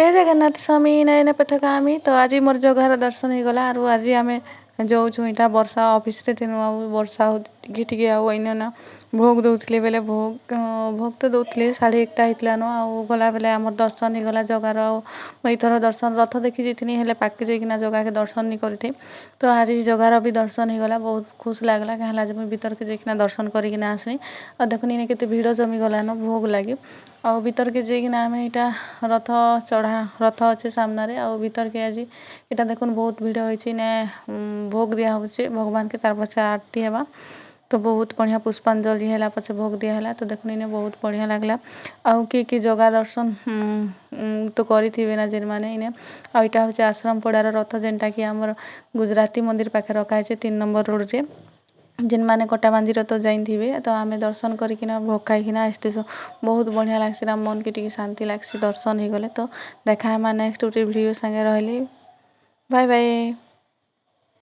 ଜୟ ଜଗନ୍ନାଥ ସ୍ୱାମୀ ନୟନ ପଥଗାମୀ। ତ ଆଜି ମୋର ଜଗାର ଦର୍ଶନ ହେଇଗଲା। ଆରୁ ଆଜି ଆମେ ଯାଉଛୁ। ଏଇଟା ବର୍ଷା, ଅଫିସରେ ଥିନୁ ଆଉ ବର୍ଷା ହଉ ଟିକେ ଟିକେ। ଆଉ ଏଇନେ ନା ଭୋଗ ଦଉଥିଲେ ବେଲେ ଭୋଗ ଭୋଗ ତ ଦଉଥିଲେ, 1:30 ହେଇଥିଲାନ। ଆଉ ଗଲା ବେଲେ ଆମର ଦର୍ଶନ ହେଇଗଲା ଜଗାର। ଆଉ ଏଇଥର ଦର୍ଶନ, ରଥ ଦେଖି ଯାଇଥିନି, ହେଲେ ପାଖକେ ଯାଇକିନା ଜଗାକେ ଦର୍ଶନ ନି କରିଥି। ତ ଆଜି ଜଗାର ବି ଦର୍ଶନ ହେଇଗଲା, ବହୁତ ଖୁସି ଲାଗଲା। କାଁ ହେଲା ଯେ ମୁଇଁ ଭିତରକେ ଯାଇକିନା ଦର୍ଶନ କରିକିନା ଆସିନି। ଆଉ ଦେଖୁନ୍, ଇନେ କେତେ ଭିଡ଼ ଜମି ଗଲାନ ଭୋଗ ଲାଗି। ଆଉ ଭିତରକେ ଯାଇକିନା ଆମେ ଏଇଟା ରଥ ଚଢ଼ା, ରଥ ଅଛି ସାମ୍ନାରେ। ଆଉ ଭିତରକେ ଆଜି ଏଇଟା ଦେଖୁନ୍, ବହୁତ ଭିଡ଼ ହେଇଛି। ଇନେ ଭୋଗ ଦିଆ ହଉଛେ ଭଗବାନକେ, ତାର ପଛେ ଆରତି ହେବା। ତ ବହୁତ ବଢ଼ିଆ, ପୁଷ୍ପାଞ୍ଜଳି ହେଲା ପଛେ ଭୋଗ ଦିଆ ହେଲା। ତ ଦେଖୁନ୍, ଇନେ ବହୁତ ବଢ଼ିଆ ଲାଗଲା। ଆଉ କିଏ କିଏ ଜଗା ଦର୍ଶନ ତ କରିଥିବେ ନା ଯେନ୍ମାନେ ଇନେ। ଆଉ ଏଇଟା ହଉଛି ଆଶ୍ରମ ପଡ଼ାର ରଥ, ଯେନ୍ଟାକି ଆମର ଗୁଜରାତି ମନ୍ଦିର ପାଖରେ ରଖା ହେଇছে 3 ନମ୍ବର ରୋଡ଼ରେ। ଯେନ୍ମାନେ କଣ୍ଟାବାଞ୍ଜିର ତ ଜାଣିଥିବେ। ତ ଆମେ ଦର୍ଶନ କରିକିନା, ଭୋଗ ଖାଇକିନା ଆସିଥିସୁଁ। ବହୁତ ବଢ଼ିଆ ଲାଗ୍ସି ନା, ମନ୍କେ ଟିକେ ଶାନ୍ତି ଲାଗ୍ସି ଦର୍ଶନ ହେଇଗଲେ। ତ ଦେଖା ହେମା ନେକ୍ସଟ ଗୋଟେ ଭିଡ଼ିଓ ସାଙ୍ଗେ। ରହିଲି, ବାଏ ବାଏ।